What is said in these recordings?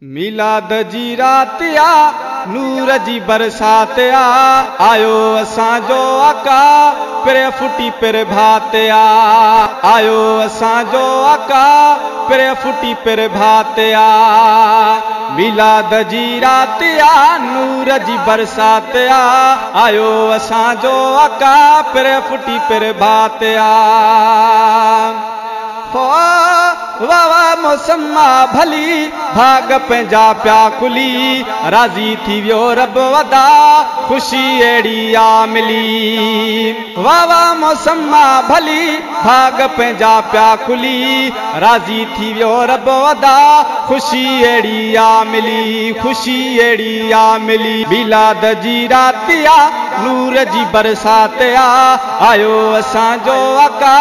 ميلاد جي رات آ، نور جي برسات آ، آيو اسان جو آقا، پرهه ڦٽي پرڀات آ، آيو اسان جو آقا، پرهه ڦٽي پرڀات آ. ميلاد جي رات آ، نور جي برسات آ، آيو اسان جو آقا، پرهه ڦٽي پرڀات آ. واهه واهه موسم آ ڀلي، ڀاڳ پنهنجا پيا کلي، راضي ٿي ويو رب ودا، خوشي اهڙي آ ملي. واهه واهه موسم آ ڀلي، ڀاڳ پنهنجا پيا کلي، راضي ٿي ويو رب ودا، خوشي اهڙي آ ملي، خوشي اهڙي آ ملي. ميلاد جي رات آ، نور جي برسات آ، آيو اسان جو آقا،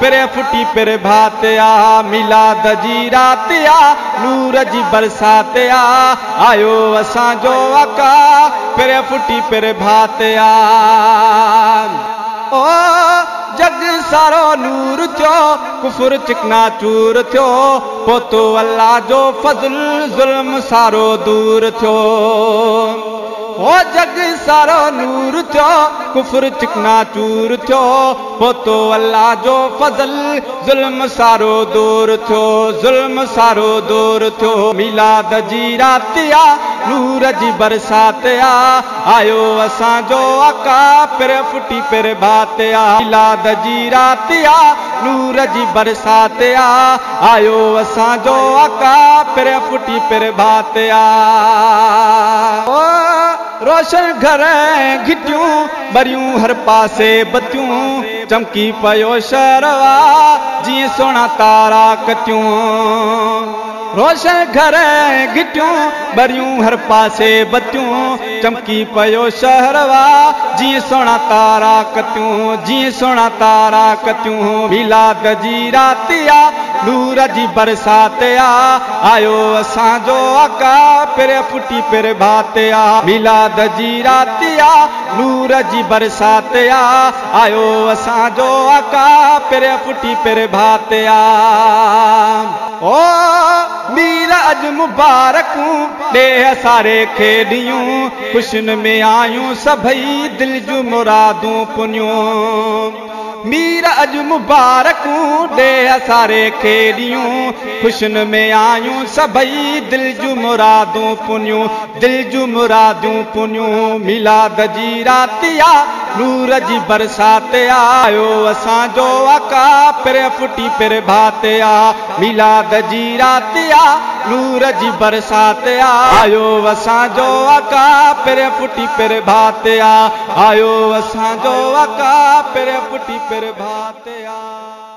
پرهه ڦٽي پرڀات آ. ميلاد جي رات آ، نور جي برسات آ، آيو اسان جو آقا، پرهه ڦٽي پرڀات آ. او جڳ سارو نور ٿيو، ڪفر چڪنا چور ٿيو، پهتو الله جو فضل، ظلم سارو دور ٿيو. او جڳ سارو نور ٿيو، ڪفر چڪنا چور ٿيو، پهتو الله جو فضل، ظلم سارو دور ٿيو، ظلم سارو دور ٿيو. ميلاد جي رات آ، نور جي برسات آ، آيو اسان جو آقا، پرهه ڦٽي پرڀات آ. ميلاد جي رات آ، نور جي برسات آ، آيو اسان جو آقا، پرهه ڦٽي پرڀات آ. روشن گهر گهٽيون، ٻريون هر پاسي بتيون، چمڪي پيو شهر آ، جيئن سهڻا تارا ڪتيون. روشن گهر گهٽيون، ٻريون هر پاسي بتيون، چمڪي پيو شهر آ، جيئن سهڻا تارا ڪتيون، جيئن سهڻا تارا ڪتيون. ميلاد جي رات آ، نور جي برسات آ، آيو اسان جو آقا، پرهه ڦٽي پرڀات آ. ميلاد جي رات آ، نور جي برسات آ، آيو اسان جو آقا، پرهه ڦٽي پرڀات آ. او مير اڄ مبارڪون ڏيهه ساري کي ڏيون، خوشين ۾ آهيون سڀئي، دل جون مرادون پنيون. مير اڄ مبارڪون ڏيهه ساري کي ڏيون، خوشين ۾ آهيون سڀئي، دل جون مرادون پنيون، دل جون مرادون پنيون. ميلاد جي رات آ، نور جي برسات آ، آيو اسان جو آقا، پرهه ڦٽي پرڀات آ. ميلاد جي رات آ، نور جي برسات آ، آيو اسان جو آقا، پرهه ڦٽي پرڀات آ. آيو اسان جو آقا، پرهه ڦٽي پرڀات آ.